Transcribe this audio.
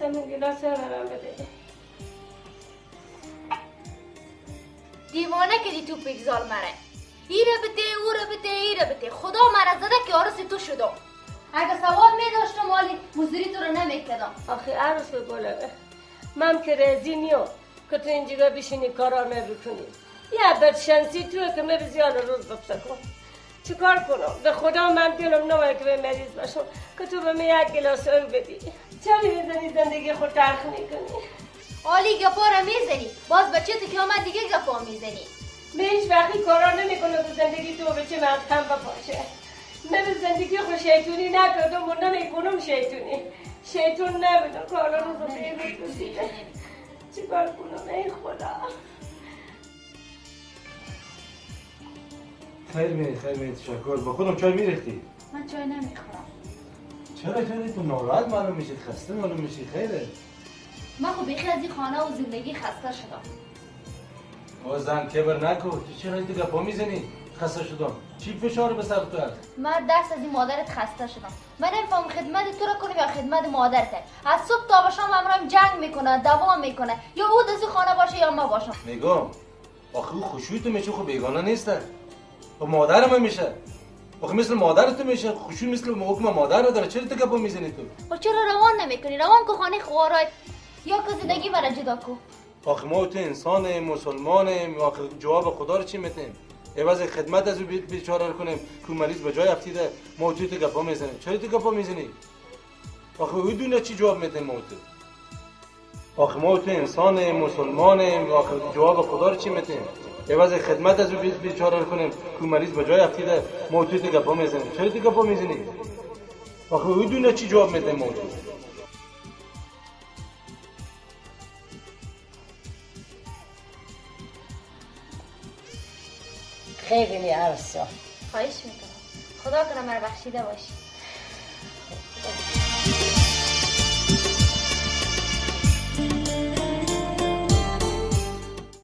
همین گلاس برام بده. دیوانه کدی تو پیگزال مره. ایره بده او ره بده ایره بده. خدا مرا زده که عروس تو شدم. اگه سواد می داشتم مالی مزدوری تو رو نمیکردم. آخه عروس گلمه من که رزی نیام که تو اینجا بشینی کارا بکنی. یه بدشانسی توه که من بزیان روز بفته کن. چیکار کنم؟ به خدا من دلم نمایه که به مریض باشم که تو به من یک گلاس آب بدی. چرا میزنی زندگی خود تلخ میکنی؟ عالی گپا رو میزنی، باز بچه تو که آمد دیگه گپا میزنی. من هیچ وقتی کارا نمیکنم که زندگی تو بچه من از هم بپاشه. من به زندگی خود شیطونی نکردم و نمیکنم شیطونی. شیطون نبودم که حالا روز به رسیده. چیکار کنم ای خدا؟ خیر می خیر می تشکر. با خودم چای میریختی؟ من چای نمیخورم. چرا چرا تو ناراحت معلوم میشی، خسته معلوم میشی؟ خیره. من خب بیخی از این خانه و زندگی خسته شدم. او زن کبر نکو، تو چرا تو گپا میزنی؟ خسته شدم. چی فشار به سر تو هست؟ من دست از این مادرت خسته شدم. من نمیفهمم خدمت تو رو کنم یا خدمت مادرت. از صبح تا به شام همراهم جنگ میکنه، دعوا میکنه. یا او از خانه باشه یا ما باشم. میگم آخه او خوشوی تو میشه، خب بیگانه نیست. و مادر من میشه. آخه مثل مادر تو میشه، خوشوی مثل حکم مادر رو داره. چرا تو گپا میزنی تو؟ و چرا روان نمیکنی؟ روان کو خانه خوارای یا که زندگی مرا جدا کو. آخه ما تو انسانیم، مسلمانیم، آخه جواب خدا رو چی میتیم؟ عوض خدمت از او بیچاره کنیم که مریض به جای افتیده، ما تو تو گپا میزنیم. چرا تو گپا میزنی؟ آخه او دونه چی جواب میتیم ما تو؟ آخه ما تو انسانیم، مسلمانیم، آخه جواب خدا رو چی میتیم؟ عوض خدمت از او بیچاره کنیم که مریض به جای افتیده، ما تو تو گپا میزنیم. چرا تو گپا میزنی؟ آخه او دونه چی جواب میتیم ما تو؟ خیلی عروس جان. خواهش میکنم. خدا کنه مرا بخشیده باشی.